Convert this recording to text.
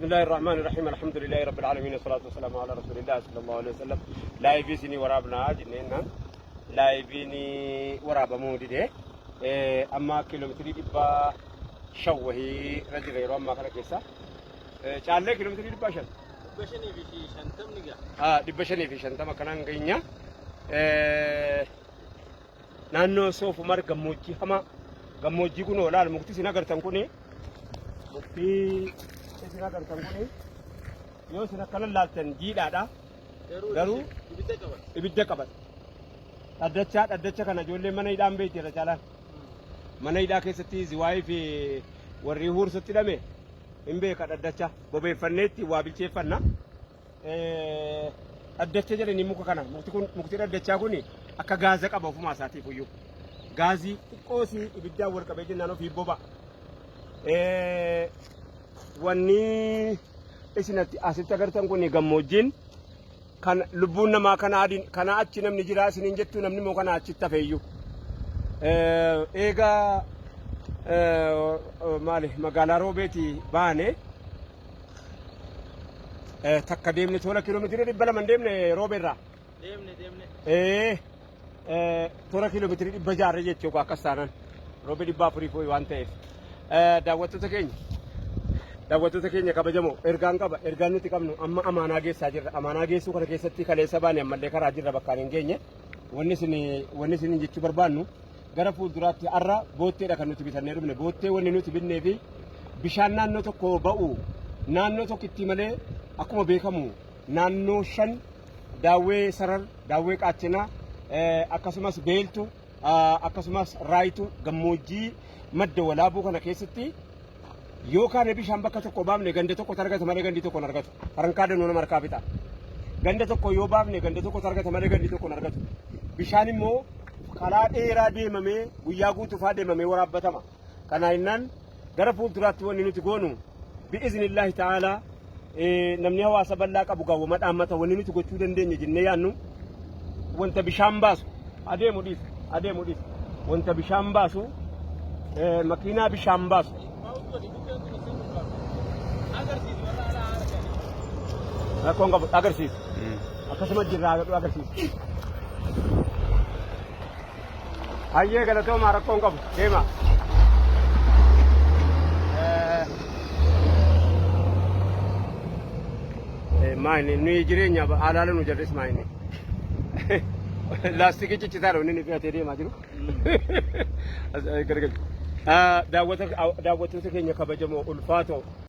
Bismillahir Rahmanir Rahim. Alhamdulillahi Rabbil Alamin. Salatu wassalamu ala Rasulillah sallallahu alaihi wasallam. Laayivii isinii waraabnaa jenneenna. Laayiviin waraabamuu dide. Amma kiiloomeetirii 500 wahii irra jira yeroo ammaa kana keessa. Caallee kiiloomeetirii 500. 550 gaha. 550 kanaan geenya. Naannoo Soofumar gammoojjii hamaa gammoojjii kun olaal mukti isin agartan kuni mukti isin agartan kuni yoo isin akkana laaltan jiidhaadha garuu ibidda qaba. Ibidda qabata. Dhaddachaa dhaddacha kana ijoollee mana hidhaan beekti irra caalaan. Mana hidhaa keessatti ziwaayii fi warri huursutti hidhame hin beeka dhaddacha bobeeffanneetti waa bilcheeffanna. Dhaddacha jedhanii muka kana mukti kun mukti dhaddachaa kun akka gaaza qaba ofumaa isaatiif iyyuu. Gaazii xiqqoo si ibiddaan wal qabee jennaan ofii boba'a. Wanni isin asitti agartan kun gammoojjiin kan lubbuun namaa kana adiin kana achi namni jira isiniin jettu namni immoo kana achitti hafeeyyuu. Eega maali magaalaa Roobeetii baane Takka deemne tola kiiloomeetira 200 hin deemne roobe irraa. Deemne deemne. Toora kiiloomeetirii 600 jechuudha akkas taanaan roobe 400 fi waan ta'eef. Daawwattoota keenya kabajamoo, ergaan qaba. Ergaan nuti qabnu amma amaanaa geessaa jirra. Amaanaa geessuu kana keessatti kaleessa baane, ammallee karaa jirra, bakkaan hin geenye. Wanni isin jechuu barbaannu gara fuulduraatti har'a bootteedha kan nuti bitannee dhufne. Boottee wanni nuti bitnee fi bishaan naannoo tokko ba'u naannoo tokkitti malee, akkuma beekamu naannoo shan, Daawwee Sarar, Daawwee Qaachinaa, akkasumas Beeltu, akkasumas Raayituu, gammoojjii Madda Walaabuu kana keessatti yoo kaane bishaan bakka tokko baafne ganda tokkotu argata malee gandi tokko hin argatu. Farankaa danuu nama harkaa fixa. Ganda tokko yoo baafne ganda tokkotu argata malee gandi tokko hin argatu. Bishaan immoo karaa dheeraa deemamee guyyaa guutuufaa deemamee waraabbatama. Kanaa jennaan gara fuulduraatti wanni nuti goonu bi'iznillaahi ta'aalaa namni hawaasa bal'aa qabu gaawwama dhaammata. Wanni nuti gochuu dandeenya jennee yaannu wanta bishaan baasu adeemu dhiisa adeemu dhiisa wanta bishaan baasu, makiinaa bishaan baasu. Agarsiisu warra alaa argani. Rakkoon qabu, agarsiisu. Akkasuma jirraa godhu agarsiisu. Hayyee, galatoomaa, rakkoon qabu, deema. Maayini nuyi jireenya alaala nu jarris maayini. Laastikii ciccitaa dha inni fe'atee deemaa jiru. Daawwattoota keenya kabajamoo ulfaatoo.